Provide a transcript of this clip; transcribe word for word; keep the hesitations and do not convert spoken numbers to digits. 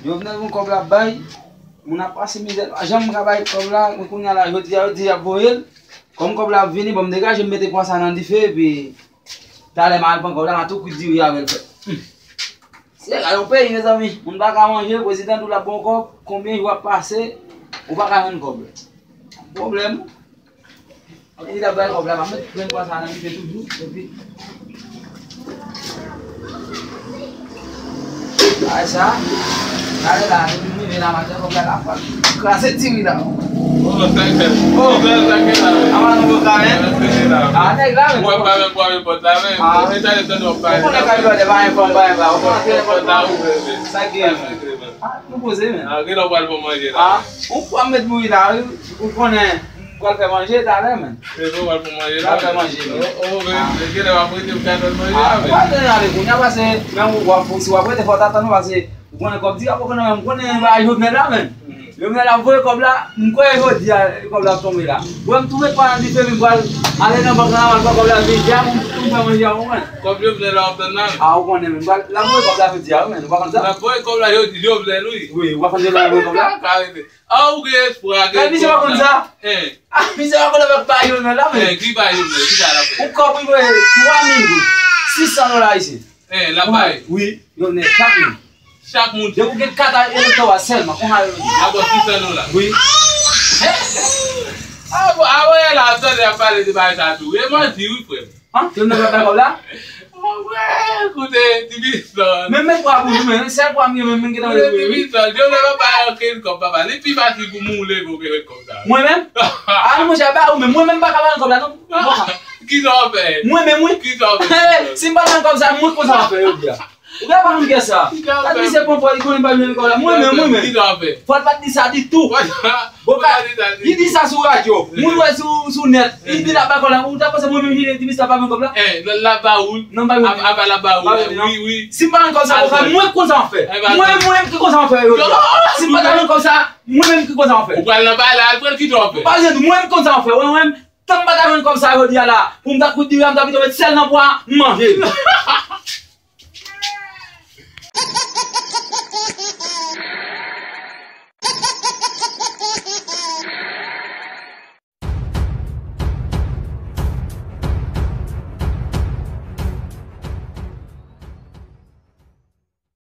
Jovenel gon kòb l ap bay, moun ap pase mizè, l pa janm ka bay kòb la, men kounye a la, jodi a, yo di y ap voye l. Kòm kòb la ap vini, bon, m degaje m mete pwa sa nan dife, epi talè m al pran kòb la, m a tou kwit diri avè l, frè. Hmm. Se la, yon peyi, mezanmi, moun pa ka manje, prezidan di w l ap ba w kòb, konbyen jou ap pase, ou pa ka jwenn kòb la. Pwoblèm. Li t ap bay kòb la, m ap met grenn pwa sa nan dife toujou, epi bagay sa, talè la, nou rive la maten, kòb la, la fwa, kraze diri la. Oh, sa k fèt? Oh. Sa k fèt la, men? Aman nou ka, men. Ah, nèg la, men. W ap ba men pwa men pòt la, men. Ah. E talè tande w ap pale. Ou konnen kay blòdè, pa enfòm, pa enfòm. Ou konnen telefòn pòt la ouvè, men. Sa k gen, men? Ah, nou poze, men. Ah, gen lè w pral pou manje la. Ah, ou pran met bouyi la, wi. Ou konnen, m pral fè manje talè, men. Se bon, w pral pou manje la, men. M pral fè manje, men. Oh, oh, men, ah, men gen lè w ap rete pou ka fè manje la, men. Ah, ou pa bezwen ale kounye a, paske, men w ap, si w ap rete, fò w ta tann, paske, ou konnen kòb di ap konnen, men, m konnen bagay Jovenel la, men. Mhm. Jovenel ap voye kòb la, m kwè jodi a, kòb la ap tonbe la. Ou wè m tou met pwa nan dife, men m pral ale nan bank la, m al pran kòb la, jodi a, pou m, pou m fè manje a, ou konprann? Kòb Jovenel la w ap tann la, men. Ah, ou konnen, men. M pral, l ap voye kòb la jodi a, wi, men. Ou pa konn sa? L ap voye kòb la jodi, Jovenel, wi. Wi, ou pa konn Jovenel ap voye kòb la? Ka rete. Ah, ou gen espwa, gen kòb sa. Misye pa konn sa? Hein. Ah, misye pa konn avèk pa Jovenel la, men. Hein, ki pa Jovenel, ki sa l ap fè? Yon kòb, wi, twa mil goud. Sis san dola ayisyen. Hein, l ap bay? Wi, Jovenel, chak moun. Chak moun. Depi w gen kat elektò a sèlman, konsa yo di. Abò sis san dola. Wi. Ah, bon, ah, wè, la, tande y ap pale de bagay sa tou. E manti, wi, frè m. Hein? Jovenel pa bay kòb la? Ah, wè, koute, ti Fiston. Men, men pwa pou nou, men, sèl pwa m gen, men, men gen nan. Koute, ti Fiston, Jovenel pa bay ankenn kòb, papa. Li pi fasil pou moun leve w ke met kòb sa. Mwen menm? Ah, non, monchè, ba ou menm. Mwen menm, m pa ka ba nou kòb la, non. Mwen pa. Ki sa w fè? Mwen menm, wi. Ki sa w fè? Si m pa jwenn kòb sa, mwen konn sa m ap fè, yo di a. Ou pa konn kè sa. Gad misye pran pwa, li konnen pa jwenn kòb la. Mwen menm, mwen menm. Ki sa w fè? Fò l pa t di sa ditou. Bon, ka, li di sa sou radyo. Moun wè sou, sou nèt. Li di l ap bay kòb la. Ou ta panse mwen menm ki di misye ap ba mwen kòb la? Eh, l ap ba ou. Non, ba mwen. Apa l ap ba ou. Wi, wi. Si m pa jwenn kòb sa, mwen konn sa m ap fè. Mwen, mwen ki konn sa m ap fè, yo di a. Si m pa ta jwenn kòb sa, mwen menm ki konn sa m ap fè. Ou pral nan bagay la, al pran l, ki sa w fè? Pa jwenn, mwen menm ki konn sa m ap fè. Mwen menm, tan m pa ta jwenn kòb sa jodi a la, pou m ta kwit diri a, m ta pito met sèl nan pwa, m manje l.